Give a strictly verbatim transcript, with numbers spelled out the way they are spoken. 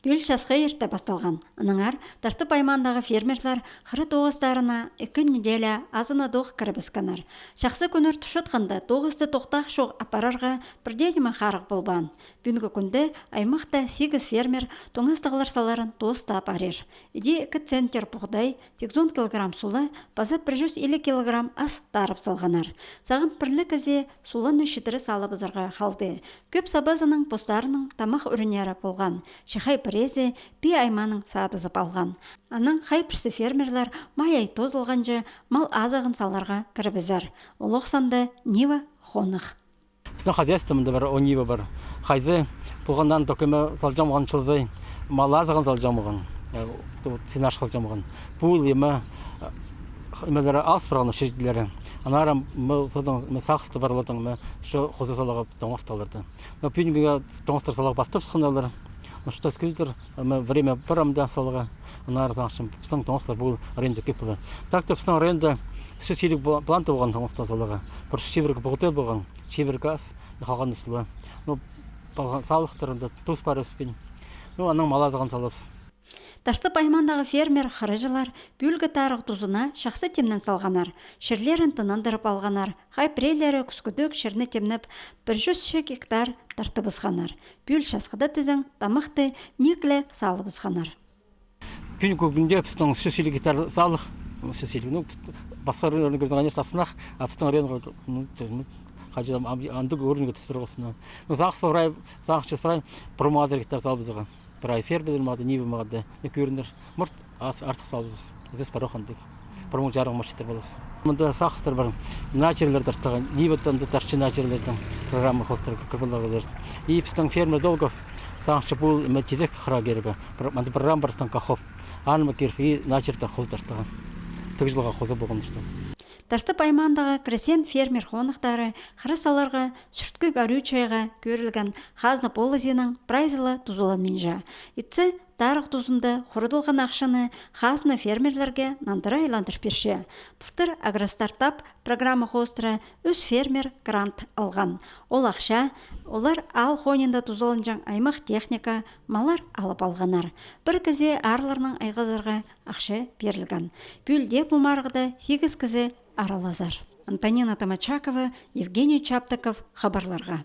Пӱӱл часхы ирте пасталған. Аннаңар Таштып аймаандағы фермерлер хыра тоғыстарына ікі неделя азынадох кірібіскеннер. Чахсы кӱннер тушатханда, тоғысты тохтағ чох апарарға пір дее ниме харығ полбаан. Пӱӱнгі кӱнде аймахта сигіс фермер тоңазығлар саларын тоостап парир. Іди ікі центнер пуғдай, сигізон килограмм сула паза пір чӱс илиг килограмм ас тарып салғаннар. Сағам пір ле кізее суланы читіре салыбызарға халды. Кӧп сабазының постарының тамах ӱріннері полған. Че хай пірезі пии аймааның садызып алған. Анаң хай пірсі фермерлер май ай тоозылғанҷа мал азығын саларға кірібізер. Олох санда нива, хонах. Пістің хозяйствомызда пар, он нива пар. Хайзы полғаннарын токема салҷаң полған чылзы, мал азығын салҷаң полған, э, ту-, сенаж салҷаң полған. Пу ла ниме, э, нимелері алыс парған учредительлері. Аннаңар м-, сағысты парлатың, м-, шо хоза салаға тоңасталарды. Но пӱӱнгі тоңастар салаға пастап сыхханнар. Ну, что скажем, время пар амды салаға. Аннаңар сағынчам, пістің тоңастар пу аренда кӧп полар. Так-то пістің аренда сӱс илиг пла-, план полған тоңастар салаға. Просто чибіргі пуғдай полған, чибіргі ас, халғаны сула. Ну, салыхтарында тус пар ӧспин. Ну, анаң мал азығын салабыс. Таштып аймаандағы фермер хырачылар пӱӱлгі тарығ тузына чахсы тимнен салғаннар, чирлерін тынандырып алғаннар, хай піреелері кӱскӱдӧк чирні тимнеп, пір чӱс чіт гектар тартыбысханнар. Пӱӱл часхыда тізең, тамахты ниик ле салыбысханнар. Пӱӱнгі кӱнде пістің сӱс илиг гектар салых, сӱс илиг, ну, пасха районнарда, конечно, азынах, а пістің районға, ну, хаҷан андағ уровеньге тӱс пирер полза. Ну, сағыс пар, сағыс чӧс пар, пір муң азыра гектар салыбызарға. Прай фермерлер мағаа, нива мағаа, ну, кӧрінер. Морт артых салыбыс. Здесь порог андағ. Пір муң чарых морт читір поларбыс. Мында сағыстар пар. Начарлар тартылған. Нива анда тартча, начарларның программа хоостыра кір поларға. И пістің фермер Долгов сағынча, пу ниме тизек хыра кирек. Мында программа пар, пістің Кахов. Аның кіріп, и начарлар хоза тартылған. Тігі чылға хоза полған, что. Таштып аймаандағы крестьян-фермер хонахтары хыра саларға сӱрткі горючайға кӧрілген хазна полызиинаң прайзы ла тузаланминча. Итсе, тарығ тузында хурудылған ахчаны хазна фермерлерге нандыра айландыр пирче. Былтыр «Агростартап» программа хоостыра ӱс фермер грант алған. Ол ахча олар аал хонинда тузаланҷаң аймах техника, маллар алып алғаннар. Пір кізее аарларнаң айғазарға ахча пирілген. Пӱӱл дее пу марығда сигіс кізі аралазар. Антонина Томачакова, Евгений Чаптыков, «Хабарларға».